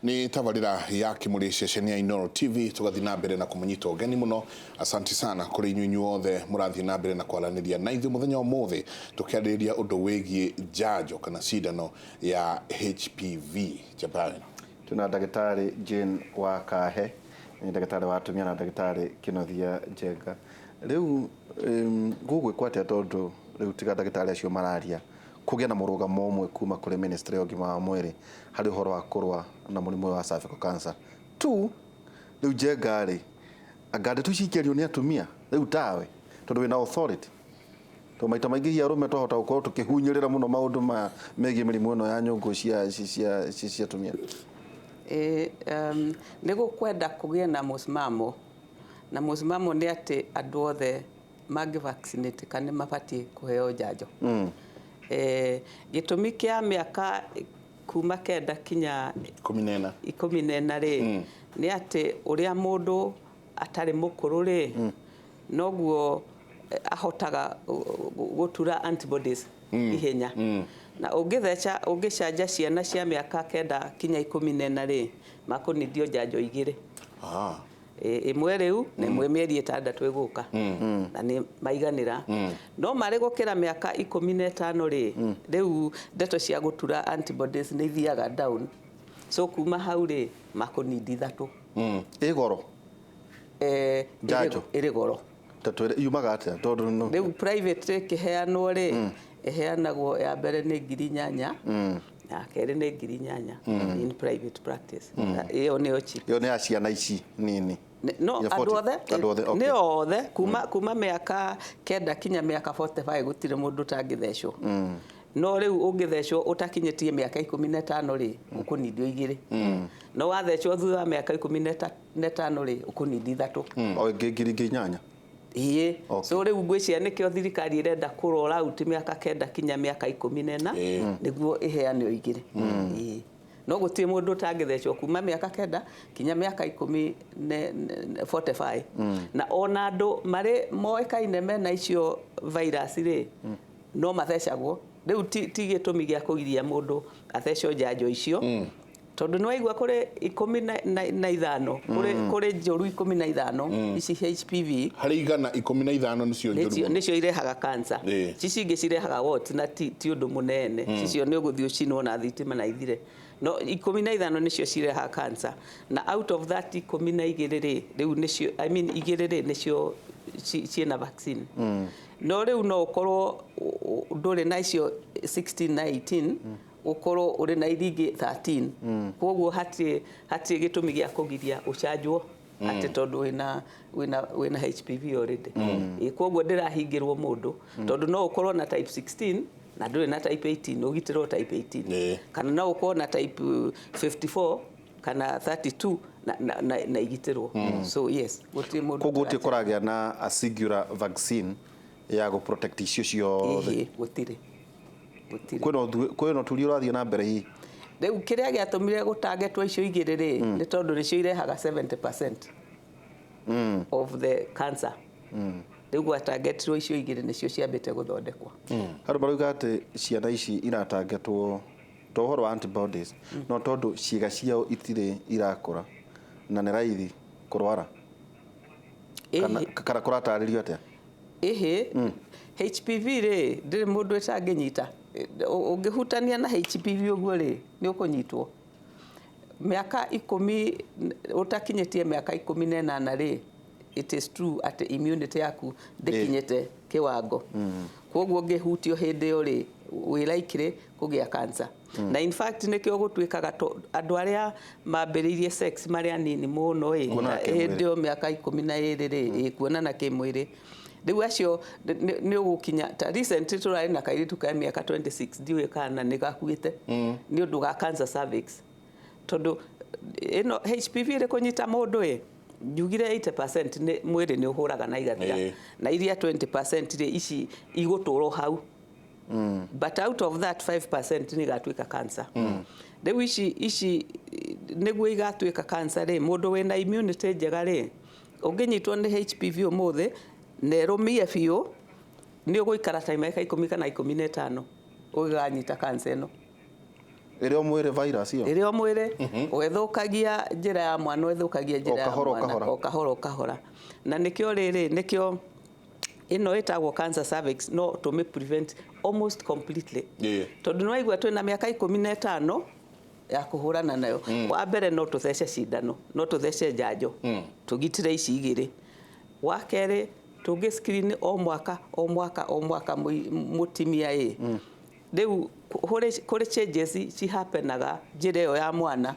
Nĩ tabarĩra ya Kĩmũrĩ, ceceni ya Inooro TV. Tũgathiĩ na mbere na kũmũnyita ũgeni mũno. Asanti sana kũrĩ inyuĩ inyuothe mũrathiĩ na mbere na kwaranĩria na ithuĩ mũthenya wa ũmũthĩ, tũkĩarĩrĩria ũndũ wĩgiĩ njanjo kana cindano ya HPV. Jabarin. Twĩna ndagĩtarĩ Jane wa Kahe, nĩ ndagĩtarĩ wa atumia, na ndagĩtarĩ Kĩnothia Njenga. Rĩu gũgwĩkwo atĩa, tondũ rĩu tiga ndagĩtarĩ acio mararia, kũgĩe na mũrũgamo ũmwe kuma kũrĩ ministry ya ũgima wa mwĩrĩ harĩ ũhoro wa kũrũa na mũrimũ ũyũ wa cervical cancer? Two, rĩu Njenga rĩ, anga ndeto ici ikĩario nĩ atumia rĩu tawe, tondũ wĩna authority, tondũ maita maingĩ hihi arũme twahota gũkorwo tũkĩhunyĩrĩra mũno maũndũ maya megiĩ mĩrimũ ĩno ya nyũngũ cia atumia? Ĩĩ, nĩ gũkwenda kũgĩe na mũsimamo, na mũsimamo nĩ atĩ andũ othe mangĩ vaccinate nĩ mabatiĩ kũheo njanjo. Gĩtũmi kĩa mĩaka kuma 9 kinya 14. 14 rĩ, nĩ atĩ ũrĩa mũndũ atarĩ mũkũrũ rĩ, noguo ahotaga gũtura antibodies ihenya. Na ũngĩtheca, ũngĩcanja ciana cia mĩaka 9 kinya 14 rĩ, makũnindio njanjo igĩrĩ. Ĩmwe rĩu na ĩmwe mĩeri 6 ĩgũka, na nĩ maiganĩra. No marĩ gũkĩra mĩaka 15 rĩ, rĩu ndeto cia gũtura antibodies nĩ ithiaga down, so kuma hau rĩ, makũnindi ithatũ. Ĩ goro? Njanjo. Ĩrĩ goro. Ta twĩre yumaga atĩa, tondũ no Rĩu private ĩkĩheanwo rĩ, ĩheanagwo ya mbere nĩ 8,000, ya kerĩ nĩ 8,000 in private practice. Ĩyo nĩyo cheap. Ĩyo nĩ ya ciana ici nini? No Ya andũ 40. othe. Andũ othe, okay. Nĩ othe kuma mĩaka 9 kinya mĩaka 45, gũtirĩ mũndũ ũtangĩthecwo. No rĩu ũngĩthecwo ũtakinyĩtie mĩaka 15 rĩ, ũkũnindio igĩrĩ. No wathecwo thutha wa mĩaka 15 rĩ, ũkũnindi ithatũ. O ĩngĩ ngiri ingĩ inyanya. Ĩĩ. So rĩu ngwĩciria nĩkĩo thirikari ĩrenda kũ roll out mĩaka 9 kinya mĩaka 14, nĩguo ĩheane o igĩrĩ. Ĩĩ. No gũtirĩ mũndũ ũtangĩthecwo kuma mĩaka 9 kinya mĩaka ikũmi 45. Na ona andũ marĩ moĩkaine mena icio virus rĩ, no mathecagwo. Rĩu ti gĩtũmi gĩa kũgiria mũndũ athecwo njanjo icio, tondũ nĩ waigua kũrĩ 15, kũrĩ njũru 15 ici HPV. Harĩ 100, 15 nĩcio njũru nĩcio mũno. Nĩcio irehaga cancer. Ici ingĩ cirehaga warts na ti ũndũ mũnene. Icio nĩ ũgũthiĩ ũcinwo na thitima na ithire. No 15 nĩcio cirehaga cancer, na out of that 12 rĩ, rĩu nĩcio, I mean, igĩrĩ rĩ, nĩcio ciĩna vaccine. No rĩu no ũkorwo ndũrĩ na icio 16 na 18, ũkorwo ũrĩ na iria ingĩ 13. Koguo hatirĩ gĩtũmi gĩa kũgiria ũcanjwo atĩ tondũ wĩna HPV already. Ĩ, koguo ndĩrahingĩrwo mũndũ, tondũ no ũkorwo na type 16 na ndũrĩ na type 18, ũgitĩrwo type 18. Kana no ũkorwo na type 54 kana 32 na igitĩrwo. So yes, gũtirĩ mũndũ Koguo gũtirĩ ũtaracanjwo. Kũragĩa na a singular vaccine ya gũ protect icio ciothe? Ĩhĩ, gũtirĩ, gũtirĩ. Kwĩna ũturia ũrathiĩ na mbere hihi? Rĩu kĩrĩa gĩatũmire gũtangetwo icio igĩrĩ rĩ, nĩ tondũ nĩcio irehaga 70% of the cancer. Rĩu gwatangetirwo icio igĩrĩ, nĩcio ciambĩte gũthondekwo. Andũ marauga atĩ ciana ici iratangetwo to ũhoro wa antibodies, no tondũ ciĩga ciao itirĩ irakũra na nĩ raithi kũrwara, kana kana kũratarĩrio atĩa? Ĩhĩ, HPV rĩ, ndĩrĩ mũndũ ĩtangĩnyita. Ũngĩhutania na HPV ũguo rĩ, nĩ ũkũnyitwo. Mĩaka 10, ũtakinyĩtie mĩaka 18 rĩ, it is true atĩ immunity yaku ndĩkinyĩte kĩwango, koguo ũngĩhutio hĩndĩ ĩyo rĩ, wĩ likely kũgĩa cancer. Na in fact nĩkĩo gũtuĩkaga andũ arĩa mambĩrĩirie sex marĩ anini mũno ĩ, Kuonana kĩmwĩrĩ. Hĩndĩ ĩyo mĩaka 12 rĩ, ĩ, kuonana kĩmwĩrĩ. Rĩu acio nĩ ũgũkinya ta recently tũrarĩ na kairĩtu ka mĩaka 26, ndiũĩ kana nĩ gakuĩte nĩ ũndũ ga cancer cervix, tondũ ĩno HPV ĩrĩ kũnyita mũndũ ĩ, njugire 80% nĩ mwĩrĩ nĩ ũhũraga na igathira. Na iria 20% rĩ, ici igũtũrwo hau, but out of that 5% nĩ igatuĩka cancer. Rĩu ici nĩguo igatuĩka cancer rĩ, mũndũ wĩna immunity njega rĩ, ũngĩnyitwo nĩ HPV ũmũthĩ na ĩrũmie biũ, nĩ ũgũikara ta mĩaka 10 kana 15 ũgĩganyita cancer ĩno. Ĩrĩ o mwĩrĩ virus ĩyo. Ĩrĩ o mwĩrĩ, ũgĩthũkagia njĩra ya mwana, ũgĩthũkagia njĩra ya kahora, o mwana kahora. O kahora o kahora. Na nĩkĩo rĩrĩ, nĩkĩo ĩno ĩtagwo cancer cervix no tũmĩ prevent almost completely, tondũ nĩ waigua twĩna mĩaka 15 ya kũhũrana nayo. Wa mbere, no tũthece cindano, no tũthece njanjo, tũgitĩre ici igĩrĩ. Wa kerĩ, tũngĩ screen o mwaka o mwaka o mwaka mũtimia ĩ rĩu kũrĩ changes cihappenaga njĩra ĩyo ya mwana,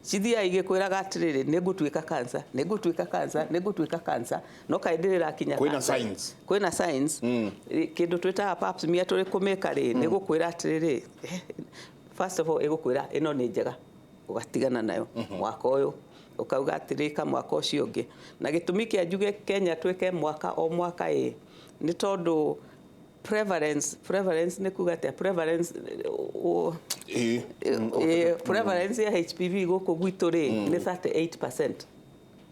cithiaga igĩkwĩraga atĩrĩrĩ, nĩ ngũtuĩka cancer, nĩ ngũtuĩka cancer, nĩ ngũtuĩka cancer, no kaĩ ndĩrĩ ĩrakinya Kwĩna cancer. Signs. Kwĩna signs. Kĩndũ twĩtaga pap smear tũrĩ kũmĩka rĩ, nĩ gũkwĩra atĩrĩrĩ, first of all ĩgũkwĩra ĩno nĩ njega, ũgatigana nayo mwaka ũyũ, ũkauga atĩrĩ ka mwaka ũcio ũngĩ. Na gĩtũmi kĩa njuge Kenya twĩke mwaka o mwaka ĩ nĩ tondũ prevalence nĩ kuga atĩa? Prevalence prevalence ya HPV gũkũ gwitũ rĩ nĩ 38%.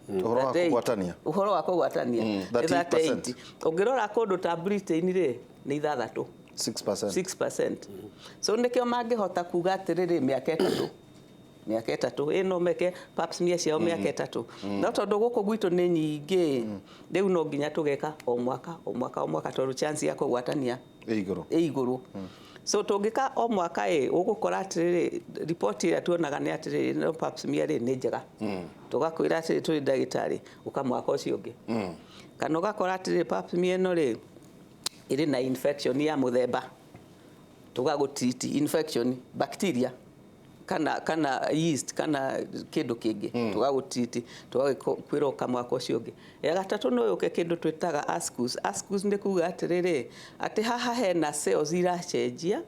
Ũhoro wa 38. kũgwatania. Ũhoro wa kũgwatania nĩ 38%. 38. Ũngĩrora kũndũ ta Britain rĩ, nĩ ithathatũ. 6%. 6%. So nĩkĩo mangĩhota kuga atĩrĩrĩ, mĩaka 3, mĩaka 3 ĩ no meke pap smear ciao mĩaka 3. No tondũ gũkũ gwitũ nĩ nyingĩ rĩu, no nginya tũgeka o mwaka o mwaka o mwaka, tondũ chance ya kũgwatania ĩ igũrũ. Ĩ igũrũ. So tũngĩka o mwaka ĩ, ũgũkora atĩrĩrĩ, riboti ĩrĩa tuonaga nĩ atĩrĩrĩ, no pap smear rĩ nĩ njega, tũgakwĩra atĩrĩ, tũrĩ ndagĩtarĩ, ũka mwaka ũcio ũngĩ. Kana ũgakora atĩrĩrĩ, pap smear ĩno rĩ ĩrĩ na infection ya mũthemba, tũgagũtreat infection, bacteria kana yeast kana kĩndũ kĩngĩ, tũgagũtreat, tũgagĩkwĩra ũka mwaka ũcio ũngĩ. Ya gatatũ, no yũke kĩndũ twĩtaga ASCUS. ASCUS nĩ kuga atĩrĩrĩ, atĩ haha hena cells iracenjia,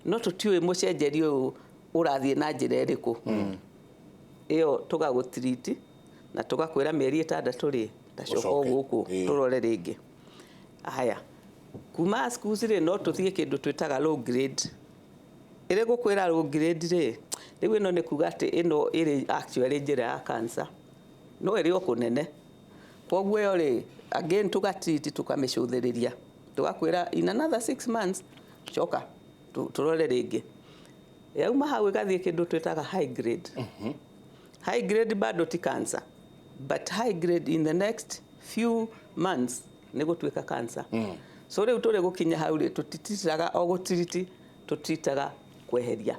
no tũtiũĩ mũcenjerio ũyũ ũrathiĩ na njĩra ĩrĩkũ. Ĩyo tũgagũtreat na tũgakwĩra mĩeri 6 rĩ, tacoka o Ũcoke. gũkũ tũrore rĩngĩ. Haya, kuma ASCUS rĩ, no tũthiĩ kĩndũ twĩtaga low grade. Ĩrĩ gũkwĩra low grade rĩ, rĩu ĩno nĩ kuga atĩ ĩno ĩrĩ actually njĩra ya cancer no ĩrĩ o kũnene. Koguo ĩyo rĩ, again tũgatreat, tũkamĩcũthĩrĩria, tũgakwĩra in another 6 months coka tũrore rĩngĩ. Yauma hau ĩgathiĩ kĩndũ twĩtaga high grade. High grade bado ti cancer, but high grade in the next few months nĩ gũtuĩka cancer. So rĩu tũrĩ gũkinya hau rĩ, tũtititaga o gũtiriti, tũtitaga kweheria.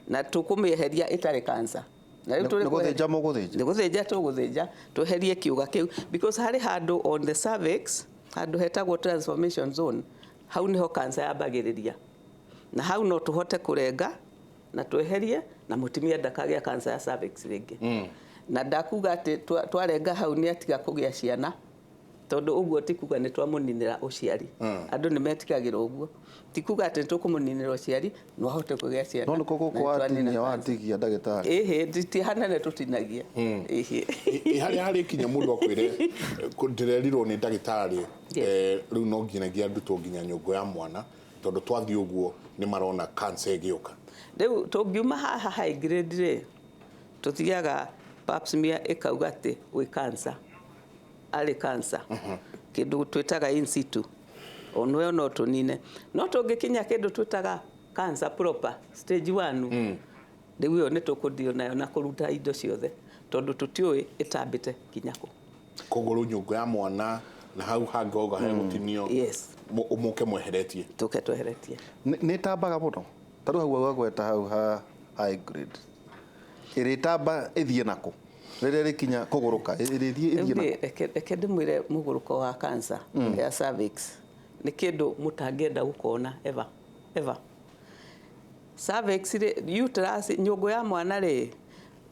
Na tũkũmĩeheria ĩtarĩ cancer. Na rĩu tũrĩ Nĩ gũthĩnja mũgũthĩnja? Nĩ gũthĩnja tũgũthĩnja, tweherie kĩũga kĩu, because harĩ handũ on the cervix, handũ hetagwo transformation zone, hau nĩho cancer yambagĩrĩria. Na hau no tũhote kũrenga na tweherie na mũtumia ndakagĩa cancer ya cervix rĩngĩ. Na ndakuga atĩ twarenga hau nĩ atiga kũgĩa ciana, tondũ ũguo ti kuga nĩ twamũninĩra ũciari. Andũ nĩ metikagĩra ũguo. Ti kuga atĩ nĩ tũkũmũninĩra ũciari, no ahote kũgĩa ciana. No nĩ kũ gũkũ Na nĩ twanina watinia cancer. Watigia ndagĩtarĩ. Ĩhĩ, ti hanene tũtinagia, ĩhĩ. Ĩ harĩa harĩ kinya mũndũ akwĩre, ndĩrerirwo nĩ ndagĩtarĩ, rĩu no nginyagia ndutwo nginya nyũngũ ya mwana, tondũ twathiĩ ũguo nĩ marona cancer ĩgĩũka? Rĩu tũngiuma haha high grade rĩ, tũthiaga pap smear ĩkauga atĩ gwĩ cancer, arĩ cancer, kĩndũ twĩtaga in situ. Ona ĩyo no tũnine. No tũngĩkinya kĩndũ twĩtaga cancer proper, stage 1, rĩu ĩyo nĩ tũkũdeal nayo na kũruta indo ciothe, tondũ tũtiũĩ ĩtambĩte kinya kũ. Koguo rĩu nyũngũ ya mwana na hau hangĩ wauga hegũtinio, mũke mweheretie. Tũke tweheretie. Nĩ ĩtambaga mũno ta rĩu hau wagweta hau ha high grade, ĩrĩtamba ĩthiĩ nakũ rĩrĩa rĩkinya kũgũrũka, ĩrĩthiĩ Rĩu ĩthiĩ rĩ, nakũ? Reke ndĩmwĩre, mũgũrũko wa cancer ya cervix nĩ kĩndũ mũtangĩenda gũkona ever ever. Cervix rĩ, uterus, nyũngũ ya mwana rĩ,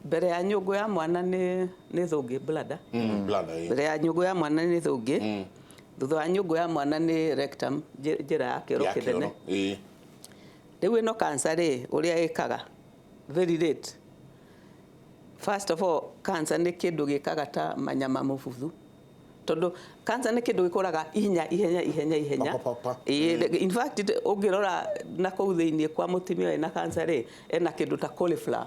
mbere ya nyũngũ ya mwana nĩ thũngĩ, bladder. Bladder, ĩ. Mbere ya nyũngũ ya mwana nĩ thũngĩ, thutha wa nyũngũ ya mwana nĩ rectum, njĩra ya kĩoro Ya kĩnene. kĩoro, ĩ. Rĩu ĩno cancer rĩ, ũrĩa ĩkaga very late, first of all, cancer nĩ kĩndũ gĩkaga ta manyama mũbuthu, tondũ cancer nĩ kĩndũ gĩkũraga ihenya ihenya ihenya ihenya. Pa, pa, pa, pa. Ĩĩ, in fact ũngĩrora na kũu thĩinĩ kwa mũtumia wĩna cancer rĩ, ena kĩndũ ta cauliflower.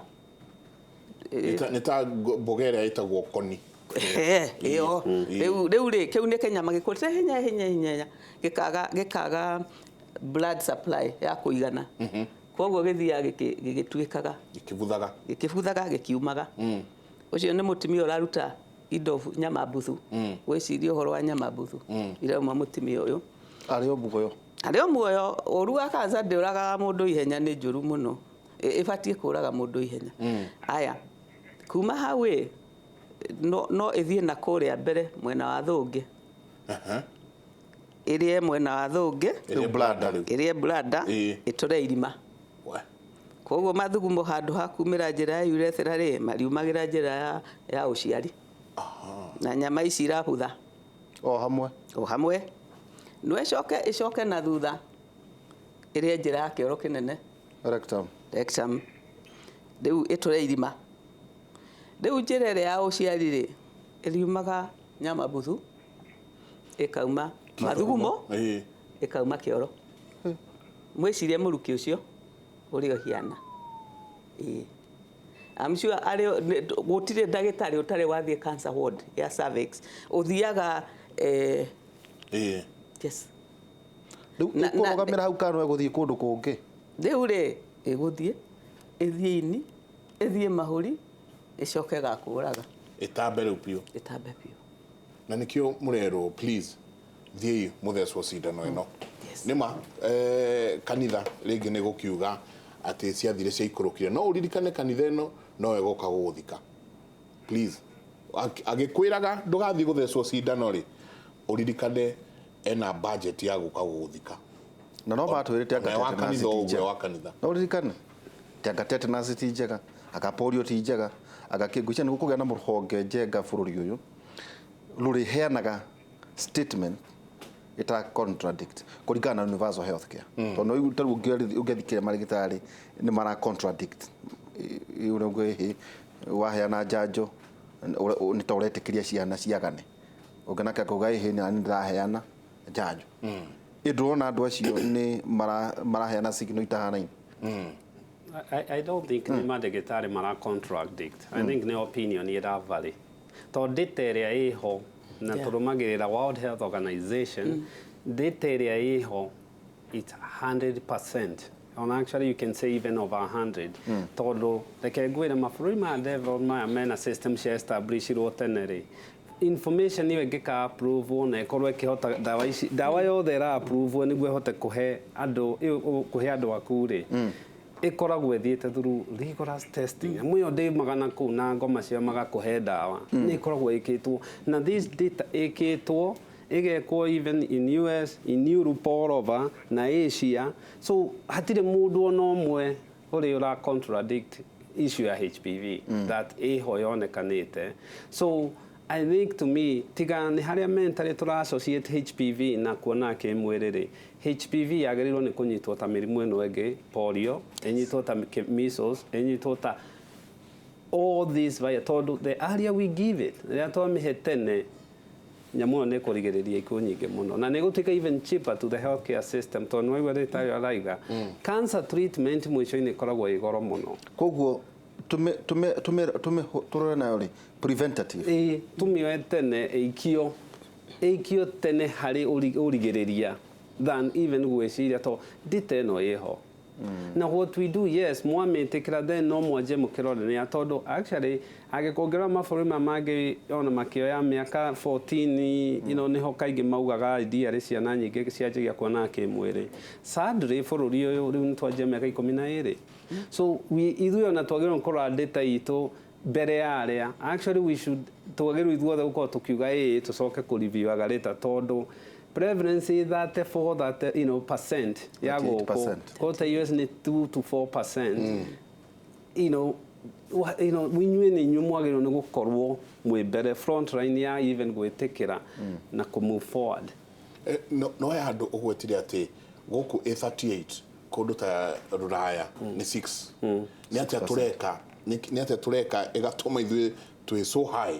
Nĩ ta mboga ĩrĩa ĩtagwo koni. Ĩyo rĩu rĩ, kĩu nĩ kĩnyama gĩkũrĩte hinya hinya hinya, gĩkaga blood supply ya kũigana. Koguo gĩthiaga gĩgĩtuĩkaga, gĩkĩbuthaga gĩkiumaga. Ũcio nĩ mũtumia ũraruta indo nyama mbuthu. Wĩcirie ũhoro wa nyama mbuthu irauma mũtumia ũyũ. Arĩ o muoyo. Arĩ o muoyo. Ũru wa cancer ndĩũragaga mũndũ ihenya, nĩ njũru mũno. Ĩbatiĩ kũraga mũndũ ihenya. Aya, kuma hau ĩ, no ĩthiĩ na kũrĩa mbere mwena wa thũngĩ. Ĩrĩe mwena wa thũngĩ. Ĩrĩe bladder rĩu. Ĩrĩe bladder, ĩtũre irima. Koguo mathugumo handũ ha kumĩra njĩra ya urethra rĩ, mariumagĩra njĩra ya ũciari. Na nyama ici irabutha. O hamwe. O hamwe. No ĩcoke na thutha ĩrĩe njĩra ya kĩoro kĩnene. Rectum. Rectum. Rĩu ĩtũre irima. Rĩu njĩra ĩrĩa ya ũciari rĩ, ĩriumaga nyama mbuthu, ĩkauma mathugumo, ĩkauma kĩoro. Mwĩcirie mũrukĩ ũcio ũrĩa ũhiana. I'm sure gũtirĩ ndagĩtarĩ ũtarĩ wathiĩ cancer ward ya cervix. Ũthiaga yes. Rĩu ĩkũrũgamĩra hau kana ĩgũthiĩ kũndũ kũngĩ? Rĩu rĩ, ĩgũthiĩ, ĩthiĩ ini, ĩthiĩ mahũri, ĩcoke gakũraga. Ĩtambe rĩu biũ. Ĩtambe biũ. Na nĩkĩo mũrerwo please thiĩi mũthecwo cindano ĩno. Nĩma kanitha rĩngĩ nĩ gũkiuga atĩ ciathire ciaikũrũkire, no ũririkane kanitha ĩno no ĩgoka gũgũthika. Please, agĩkwĩraga ndũgathiĩ gũthecwo cindano rĩ, ũririkane ena budget ya gũka gũgũthika. Na no matwĩrĩte anga tetanus ti njega. No ũririkane anga tetanus ti njega, anga polio ti njega, anga kĩngũcia nĩ gũkũgĩa na rũhonge njenga bũrũri ũyũ rũrĩheanaga statement ita contradict kũringana na universal health care. Tondũ tarĩu ũngĩthikĩrĩria marĩgĩtarĩ nĩ mara contradict ũrĩa ũngĩ waheana njanjo nĩ ta ũretĩkĩria ciana ciagane, ũngĩnake akauga ĩhĩ nĩ ndĩraheana njanjo. Ĩ ndũrona andũ acio nĩ maraheana signal itahanaine? I don't think nĩ mandagĩtarĩ mara contradict. I think nĩ opinion ĩra vary. Tondũ data ĩrĩa ĩho na tũrũmagĩrĩra World Health Organization, data ĩrĩa ĩho it's 100%. And actually you can say even over 100. Tondũ reke ngwĩre mabũrũri maya developed maya mena system cia establishirwo tene rĩ, information ĩyo ĩngĩka approve na ĩkorwo ĩkĩhota ndawa ici, ndawa yothe ĩra approve nĩguo ĩhote kũhe andũ, kũhe andũ aku rĩ, ĩkoragwo ĩthiĩte through rigorous testing. Amwe ĩyo ndĩmaga na kũu na ngoma cio magakũhe ndawa. Nĩ ĩkoragwo ĩkĩtwo na this data ĩkĩtwo ĩgekwo even in US, in Europe, all over na Asia. So hatirĩ mũndũ ona ũmwe ũrĩa ũra contradict issue ya HPV that ĩho yonekanĩte. So I think to me tiga nĩ harĩa mentally tũra associate HPV na kuona kĩmwĩrĩ rĩ, HPV yagĩrĩirwo nĩ kũnyitwo ta mĩrimũ ĩno ĩngĩ, polio, ĩnyitwo ta measles, ĩnyitwo ta all these via, tondũ the earlier we give it, rĩrĩa twamĩhe tene, nyamũ ĩyo nĩ ĩkũrigĩrĩria ikuũ nyingĩ mũno na nĩ ĩgũtuĩka even cheaper to the healthcare system, tondũ nĩwaigua ndagĩtarĩ araiga cancer treatment mũico-inĩ ĩkoragwo ĩ goro mũno. Koguo tũrore nayo rĩ, preventative. Ĩĩ, tũmĩoe tene, ĩikio tene harĩ ũrigĩrĩria than even gwĩciria to data ĩno ĩho. Na what we do, yes, mwamĩtĩkĩra then no mwanjie mũkĩrore nĩ tondũ actually angĩkũngĩrora mabũrũri maya mangĩ ona makĩoya mĩaka 14, you know, nĩho kaingĩ maugaga ideally ciana nyingĩ cianjagia kuona kĩmwĩrĩ. Sadly bũrũri ũyũ rĩu nĩtwanjia mĩaka 12. So ithuĩ ona twagĩrĩirwo kũrora data itũ mbere ya arĩa. Actually we should twagĩrĩirwo ithuothe gũkorwo tũkiuga ĩĩ tũcoke kũreviewaga later tondũ prevalence is 34, 30, you know, percent ya gũkũ. 38%. Kota US nĩ 2 to 4%. You know, you know, inyuĩ nĩ inyuĩ mwagĩrĩirwo nĩ gũkorwo mwĩ mbere front line ya even gwĩtĩkĩra na kũ move forward. No he handũ ũgwetire atĩ gũkũ A38 kũndũ ta Rũraya nĩ 6. Nĩ atĩa tũreka? Nĩ atĩa tũreka ĩgatũma ithuĩ twĩ so high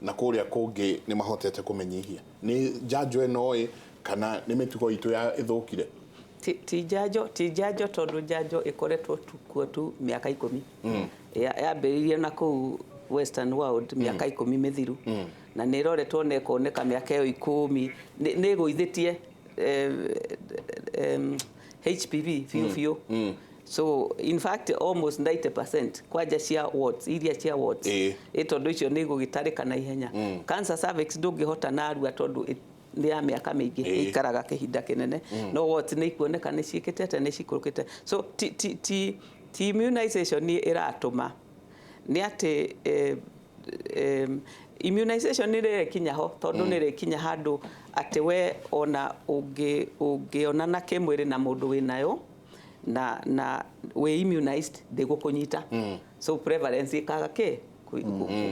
na kũrĩa kũngĩ nĩ mahotete kũmenyihia? Nĩ njanjo ĩno ĩ kana nĩ mĩtugo itũ ya ĩthũkire? Ti njanjo, ti njanjo tondũ njanjo ĩkoretwo tu kuo tu mĩaka 10. Yambĩrĩirie na kũu Western world mĩaka 10 mĩthiru. Na nĩ ĩroretwo na ĩkoneka mĩaka ĩyo 10 nĩ ĩgũithĩtie HPV biũ biũ. So in fact almost 90% kwanja cia wards, iria cia wards, ĩ tondũ icio nĩ igũgĩtarĩka na ihenya. Cancer cervix ndũngĩhota narua tondũ nĩ ya mĩaka mĩingĩ, ĩikaraga kĩhinda kĩnene, no wards nĩ ikuoneka nĩ ciĩkĩte atĩa, nĩ cikũrũkĩte. So ti immunization ĩratũma, nĩ atĩ immunization nĩ rĩrĩkinya ho, tondũ nĩ rĩkinya handũ atĩ we ona ũngĩonana kĩmwĩrĩ na mũndũ wĩnayo na wĩ immunized, ndĩgũkũnyita. So prevalence ĩkaga kĩ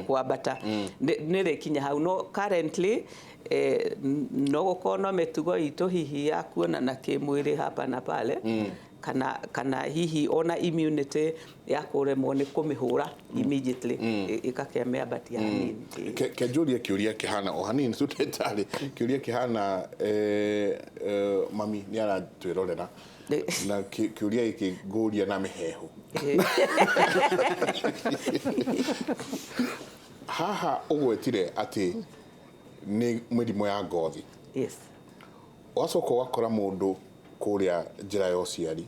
kwambata. Nĩ rĩkinya hau, no currently no gũkorwo no mĩtugo itũ hihi ya kuonana kĩmwĩrĩ hapa na pale, kana hihi ona immunity ya kũremwo nĩ kũmĩhũra immediately, ĩgakĩmĩambatia hanini. Kenjũrie kĩũria kĩhana o hanini tu, ndagĩtarĩ, kĩũria kĩhana, mami nĩ aratwĩrorera na kĩũria gĩkĩ ngũria na mĩhehu haha. Ũgwetire atĩ nĩ mĩrimũ ya ngothi. Yes. Ũgacoka ũgakora mũndũ kũrĩa njĩra ya ũciari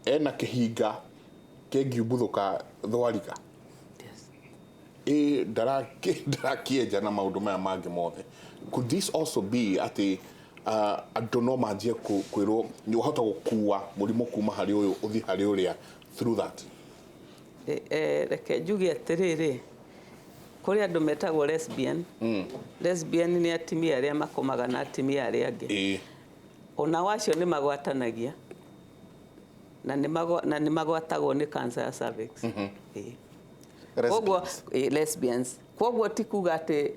ena kĩhinga kĩngiumbuthũka thwariga. Ĩ ndarakĩenja na maũndũ maya mangĩ mothe. Could this also be atĩ andũ no manjie kwĩrwo nĩ wahota gũkua mũrimũ kuma harĩ ũyũ ũthiĩ harĩ ũrĩa through that? Reke njuge atĩrĩrĩ, kũrĩ andũ metagwo lesbian. Lesbian nĩ atumia arĩa makomaga na atumia arĩa angĩ. Onao acio nĩ magwatanagia na nĩ magwatagwo nĩ cancer ya cervix. Koguo lesbians, koguo ti kuga atĩ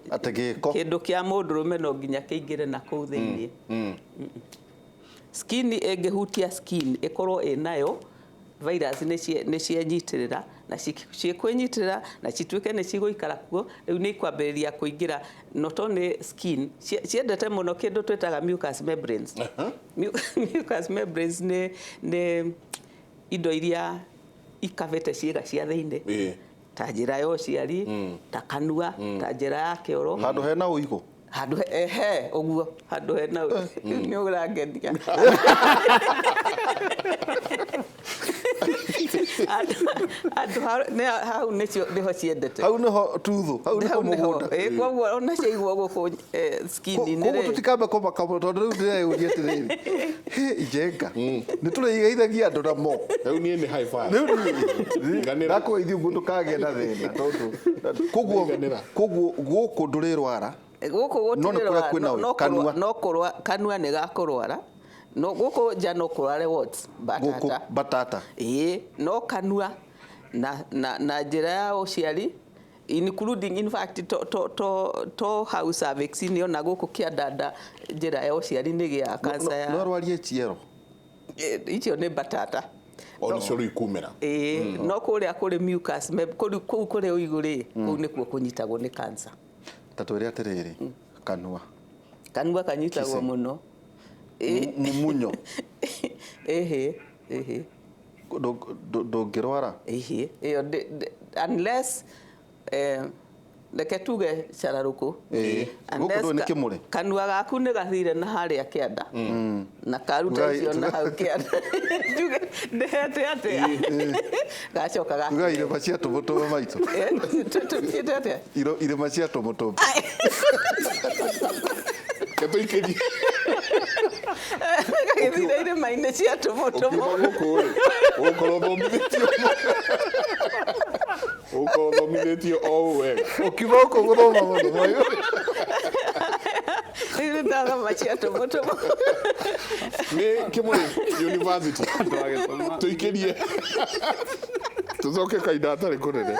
atĩ gĩko kĩndũ kĩa mũndũrũme no nginya kĩingĩre na kũu thĩinĩ. Skin ĩngĩhutia skin ĩkorwo ĩnayo virus, nĩ cienyitĩrĩra, na ciĩkwĩnyitĩrĩra na cituĩke nĩ cigũikara kuo. Rĩu nĩ ikwambĩrĩria kũingĩra not only skin, ciendete mũno kĩndũ twĩtaga mucous membranes. Mucous membranes nĩ indo iria ikabĩte ciĩga cia thĩinĩ, ta njĩra ya ũciari, ta kanua, ta njĩra ya kĩoro. Handũ hena ũigũ. Handũ ehe ũguo, handũ hena nĩ ũrangenia. Andũ hau nĩho ciendete. Hau nĩho tuthu, hau nĩho mũgũnda. Koguo ona ciaigwo gũkũ skin-inĩ. Koguo tũtikambe kũmaka mũno, tondũ rĩu ndĩreyũria atĩrĩrĩ, he Njenga, nĩ tũrĩgeithagia andũ namo. Rĩu niĩ nĩ high five. Rĩu niĩ ndakũgeithia ũguo ndũkagĩe na thĩna, tondũ koguo gũkũ ndũrĩrwara. Gũkũ No nĩ kũrĩa kwĩna kanua. No kanua nĩ gakũrwara. No gũkũ nja no kũrware wards, batata. Batata. Ĩĩ, no kanua na njĩra ya ũciari, including in fact to hau cervix-inĩ, ona gũkũ kĩandanda njĩra ya ũciari nĩ gĩa cancer ya. No rwarie chiero. Icio nĩ batata. O nĩcio rĩu ikumĩra. Ĩĩ, no kũrĩa kũrĩ mucous kũu kũrĩ ũigũ rĩ, kũu nĩkuo kũnyitagwo nĩ cancer. Ta twĩre atĩrĩrĩ, kanua. Kanua kanyitagwo mũno. Mumunyo. Ĩhĩ, ĩhĩ. Ndũngĩrwara? Ĩhĩ, ĩyo unless reke tuge cararũkũ. Gũkũ ndũĩ nĩ kĩmũrĩ. Kanua gaku nĩ gathire na harĩa kĩanda na karuta icio na hau kĩanda. Njuge ndĩhete atĩa? Gacoka gakinya. Tuga irĩma cia tũmũtũmũ maitũ. Tũthiĩte atĩa? Irĩma cia tũmũtũmũ. Ketũikĩrie. Gagĩthire irĩma-inĩ cia tũmũtũmũ. Ũkiuma gũkũ rĩ, ũgũkorwo ũthomithĩtio. Ũgũkorwo ũthomithĩtio o ũũ wega. Ũkiuma gũkũ gũthoma mũno. Rĩu ndathoma cia tũmũtũmũ. Nĩ Kĩmũrĩ University. Tũikĩrie. Tũcoke kahinda hatarĩ kũnene.